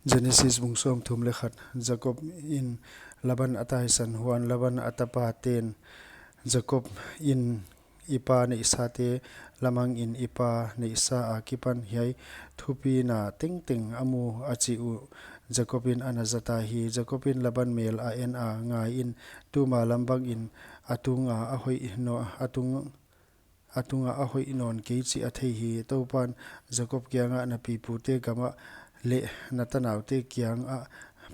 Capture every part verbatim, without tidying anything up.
Genesis bung sawmthum leh khat. Jakob in Laban a taisan. Huan Laban a tapate'n Jakob in i pa neihsate lamangin i pa neihsa akipan hiai thupina tengteng a mu a chih uh Jakob in a na zata hi. Jakob in Laban mel a en a, ngaiin, tuma lam bangin a tunga a hoih nawn, a tung a tunga a hoih nawn kei chih a thei hi. Toupan Jakob kiangah, na pipute gamah leh na tanaute kiangah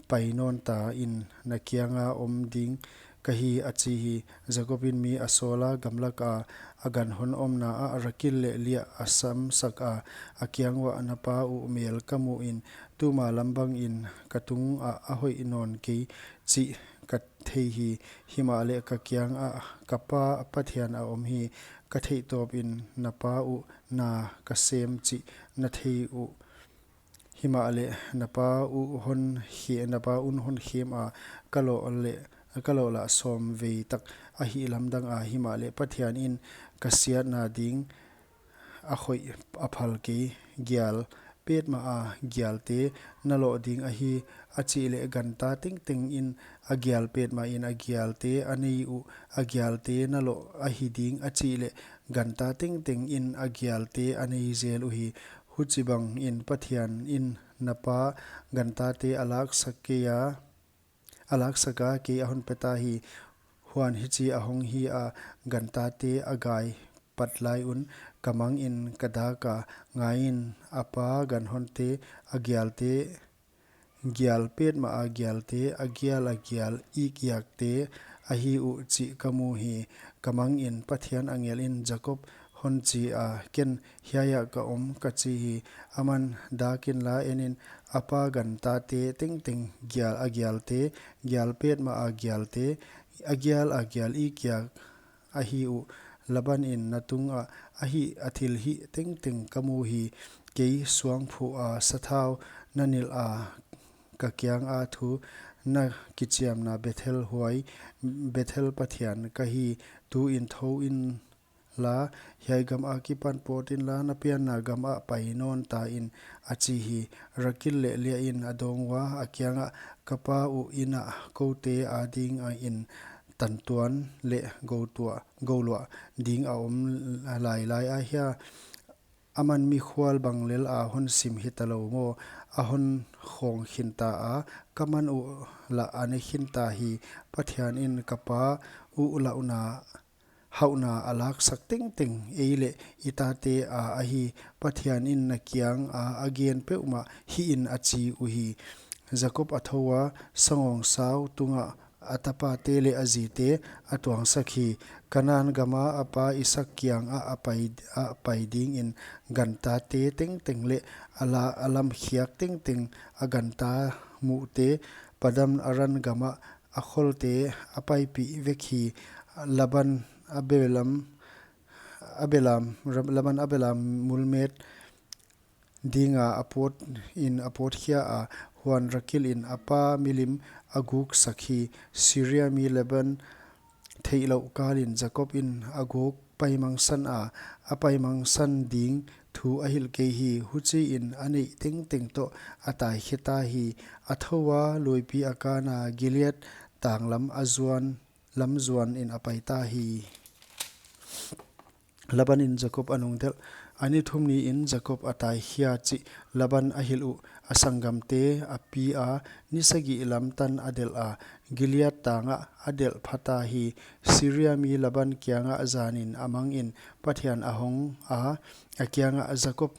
pai nawn ta in, na kianga om ding ka hi, a chi hi. Jakob in mi a sawla, gamlaka a ganhon omna ah Rakil leh Lia a samsak a, a kiang uah, na pa uh mel ka muin, tuma lam bangin ka tungah a hoih nawn kei chih ka thei hi. Himahleh ka kiangah ka pa Pathian a om hi. Ka theihtawpin na pa uh na ka sem chih na thei uh. Himahleh na pa uh hon khe, na pa un hon khem a, ka loh leh, ka loh lah sawm vei tak a hih lamdang a. Himahleh Pathian in ka siatna ding a hoih a phal kei. Gial petmah a gialte na loh ding ahi, a chih leh ganta tengteng in a gial petmah in a gialte a nei uh, a gialte na loh ahi ding, a chih leh ganta tengteng in a gialte a nei zel uhi. Huchibangin Pathian in na pa gantate a laksak kei a, a laksak a, kei a hon pe ta hi. Huan hichi a hong hi a, gantate a gai pat lai un ka mangin ka dak a, ngaiin, a pa ganhonte a gialte, gial petmah a gialte, a gial a gial ikiakte ahi uh chih ka mu hi. Ka mangin Pathian angel in Jakob hon chi a, ken hiai ah ka om, ka chi hi. Aman, dak inla, en in, a pa gantate tengteng, gial a gialte, gial petmah a gialte, a gial a gial ikiak ahi uh. Laban in na tungah a hih a thilhih tengteng ka mu hi. Kei suangphuh a sathau na nilh a, ka kianga thu na kichiamna Bethel huai, Bethel Pathian ka hi. Tuin thou inla, hiai gam akipan pawt inla, na pianna gamah pai nawn ta in, a chi hi. Rakil leh Lia in a dawng ua, a kiangah, ka pa uh in ah koute adingin tantuan leh goutuah, gouluah ding a om lailai ahia? Aman mikhual bang lel a hon sim hitalou maw? A hon khawng khinta a, ka man uh lah a ne khinta hi. Pathian in ka pa uh lauhna, hauhna a laksak tengteng ei leh i tate a ahi. Pathian in na kianga a gen peuhmah hih in, a chi uhi. Jakob a thou a, sangawngsau tungah a tapate leh a zite a tuangsak hi. Kanan gama a pa Isak kiangah a pai, a pai dingin gantate tengteng leh a la, a lamkhiak tengteng, a ganta muhte, Padan Aram gamah a kholte a paipih vek hi. Laban a belam, a belam, Laban a belam mulmet dinga a pawt in a pawt khia a, huan Rakil in a pa milim a guk sak hi. Syria mi Laban theihlouh kalin Jakob in a guk paimangsan a, a paimangsan ding thu a hilh kei hi. Huchiin a neih tengteng toh a taikhe ta hi. A thou a, luipi a kana Gilead tanglam a zuan, lam zuanin a pai ta hi. Laban in Jakob a nungdelh. A ni thum niin Jakob a taikhia chih Laban a hilh uh. A sanggamte a pi a, ni sagih lam tan a delh a, Gilead tangah a delh phata hi. Syria mi Laban kiangah zanin a mangin Pathian a hong a, a kiangah, Jakob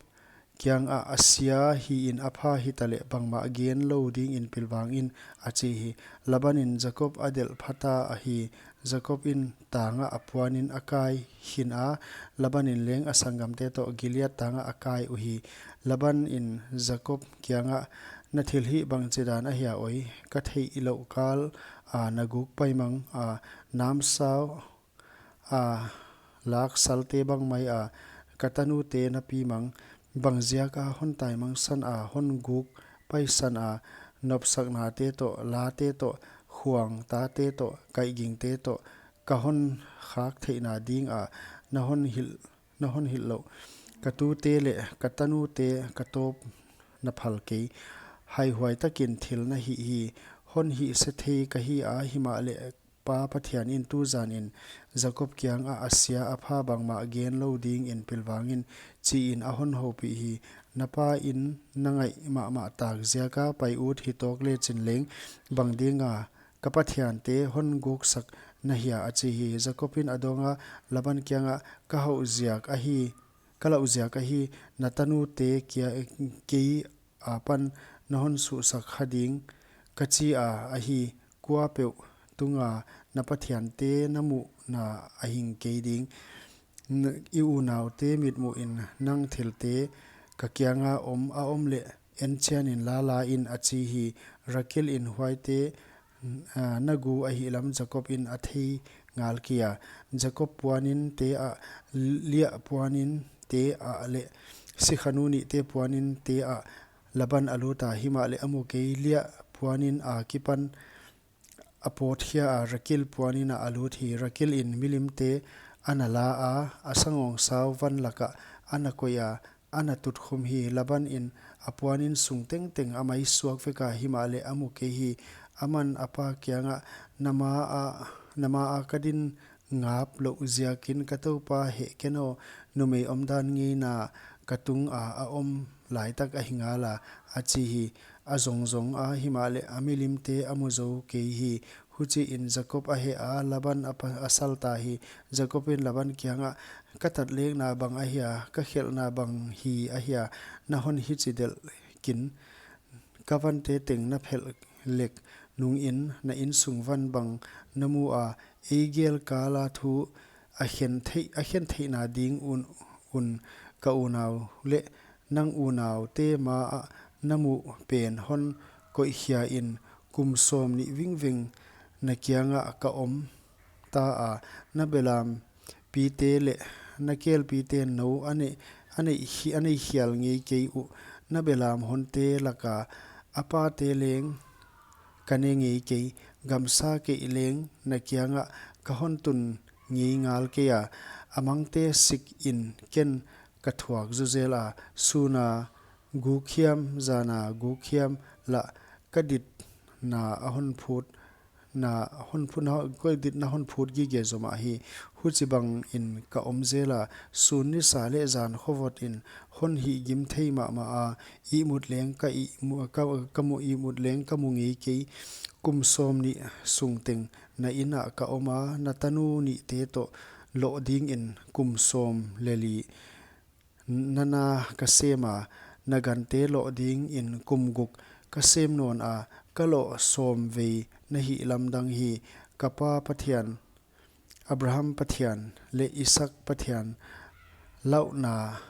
kiangah a sia hiin a pha hitaleh bangmah gen lou dingin pilvang in, a chi hi. Laban in Jakob a delh phata hi. Jakob in tangah a puanin a kai khin a, Laban in leng a sanggamte toh Gilead tangah a kai uhi. Laban in Jakob kiangah, na thilhih bangchidan ahia oi? Ka theihlouh kal a na guk paimang a, namsau a lak salte bang mai a, ka tanute na pi mang, bangziaka hon taimangsan a, hon guk paisan a, nopsaknate toh, late toh, khuang tate toh, kaihgingte toh, ka hon khak theihna dinga na hon hilh, na hon hilh louh. Ka tute leh ka tanute ka tawp na phal kei. haihuai takin thil na hih hi. Hon hihse thei ka hi a, himahleh Pa Pathian in tuzanin Jakob kiangah a sia a pha bangmah gen lou dingin pilvang in, chiin a hon houpih hi. Na pa in na ngaih mahmah tak ziaka pai ut hi tawk lechin leng bang dinga ka pathiante hon guksak na hia, a chi hi. Jakob in a dawnga Laban kiangah, ka hauh ziak ahi, ka lauh ziak ahi, na tanute kia, kei apan na hon suhsak kha ding ka chi a, ahi, kuapeuh tunga na pathiante na muhna a hing kei ding. N-, i unaute mitmuhin nang thilte ka kianga om a om leh en chianin la la in, a chi hi. Rakel in huaite, ah, na gu ahihlam Jakob in a thei ngal kei a. Jakob puanin te ah, Liah puanin te ah leh sikhanu nihte puanin te ah Laban a lut a, himahleh a mu kei. Liah puanin a kipan a pawtkhia a, Rakel puanin ah a lut hi. Rakel in milimte ana la a, a sangawngsau van lakah ana koih a, ana tutkhum hi. Laban in a puanin sung tengteng a mai suak vek a, himahleh a mu kei hi. Aman a pa kiangah, na ma a, na ma a ka din ngap louh ziakin ka toupa hehken aw, numei omdan ngeina ka tunga a om laitak ahi ngal a, a chi hi. A zongzong a, himahleh a milimte a mu zou kei hi. Huchiin Jakob a heh a, Laban a pa-, a sal ta hi. Jakob in Laban kiangah, ka tatlekna bang ahia, ka khelhna bang hi ahia, na hon hichi delh kin? Ka vante teng na phelh lek nungin na insung van bang na mu a, ei gel kala thu a khen theih, a khen theihna ding un, un ka unau leh nang unaute ma ah na muh pen hon koihkhia in. Kum sawmnih vingveng na kiangah ka om ta a, na belam pite leh na kelpite nou a nei, a nei khi-, a nei khial ngei kei uh. Na belam honte laka a pate leng ka ne ngei kei. Gamsa keih leng na kiangah ka hon tun ngei ngal kei a, a mangte sikin ken ka thuak zuzel a, suna guk hiam, zana guk hiam lah ka ditna a hon phut na hon phut na, ka ditna hon phut gige zomah hi. Huchibangin ka om zel a, sun, nisa leh zan khovotin hon hihgim thei mahmah a, ihmut leng ka ihmu-, ka, ka mu, ihmut leng ka mu ngei kei. Kum sawmnih sung teng na inn ah ka om a, na tanu nihte toh loh dingin kum sawm leh li nana ka sem a, na gante loh dingin kum guk ka sem nawn a, ka loh sawm vei na hihlamdang hi. Ka pa Pathian, Abraham Pathian leh Isaak Pathian lauhna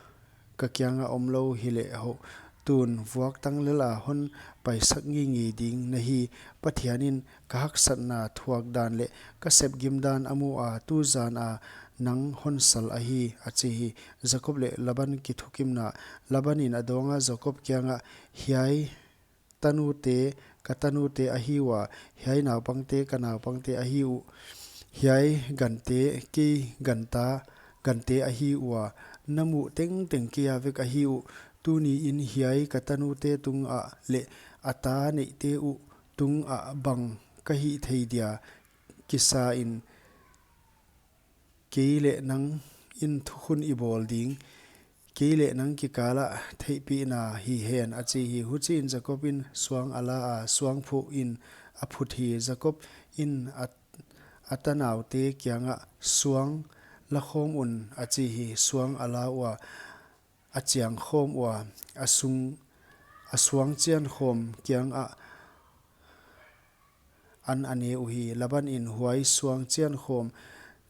ka kianga omlou hileh hoh, tun vuak tanglel a hon paisak ngeingei ding na hi. Pathian in ka haksatna thuak dan leh ka sepgim dan a mu a, tuzan a nang hon sal ahi, a chi hi. Jakob leh Laban kithukimna. Laban in a dawnga Jakob kiangah, hiai tanute ka tanute ahi ua, hiai naupangte ka naupangte ahi uh, hiai gante kei ganta gante ahi ua, na muh tengteng kei a vek ahi uh. Tuniin hiai ka tanute tungah leh a ta neihte uh tungah bang ka hih thei dia, kisa in kei leh nang in thukhun i bawl ding, kei leh nang kikalah theihpihna hi hen, a chi hi. Huchiin Jakob in suang a la a, suang phuh in a phut hi. Jakob in a, a tanaute kiangah, suang la khawm un, a chi hi. Suang a la ua, a chiang khawm ua, a sung, a suang chian khawm kiangah an a ne uhi. Laban in huai suang chian khawm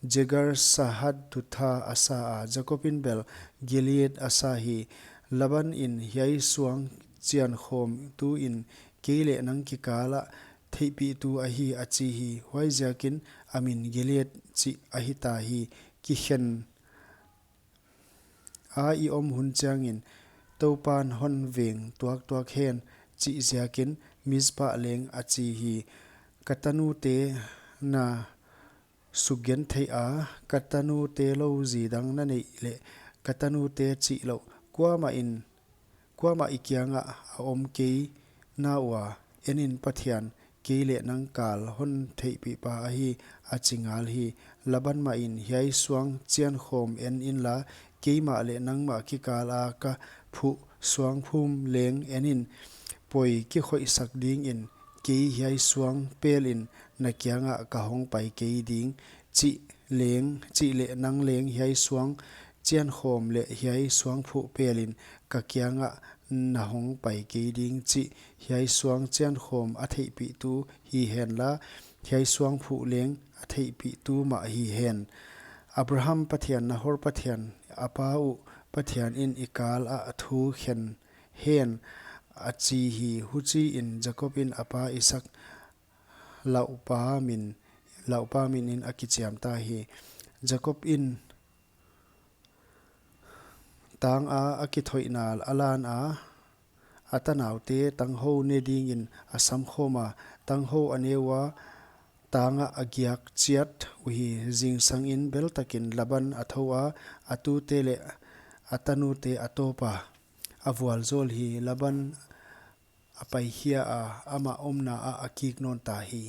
Jegar Sahadutha a sa a, Jakob in bel Gilead a sa hi. Laban in, hiai suang chian khawm tu in kei leh nang kikalah theihpihtu ahi, a chi hi. Huaiziakin a min Gilead chih ahi ta hi. Kikhen a i om hun chiangin Toupan hon veng tuaktuak hen, chih ziakin Mizpah leng a chi hi. Ka tanute na sukgentheih a, ka tanute lou zi dang na neih leh ka tanute chih louh kuamah in, kuamah i kiangah a om kei na ua, en in, Pathian kei leh nang kal hon theihpihpa ahi, a chi ngal hi. Laban mah in, hiai suang chiankhawm en inla, keimah leh nangmah kikal a ka phuh suangphum leng en in, poi kikhoihsak dingin kei hiai suang pelin na kiangah ka hongpai kei ding, chih leng, chih leh nang leng hiai suang chiankhawm leh hiai suangphuh pelin ka kiangah na hongpai kei ding, chih hiai suang chiankhawm a theihpihtu hi henla, hiai suangphuh leng a theihpihtu mah hi hen. Abraham Pathian, Nahor Pathian, a pa uh Pathian in i kal ah thu khen hen, a chi hi. Huchiin Jakob in a pa Isaak lauhpa min, lauhpa min in a kichiam ta hi. Jakob in tang a a kithoihna a lan a, a tanaute tanghou ne dingin a samkhawm a, tanghou a ne ua, tang ah a giak chiat uhi. Zingsangin beltakin Laban a thou a, a tute leh a tanute a tawp a, a vualzawl hi. Laban a paikhia a, amah omna ah a kik nawn ta hi.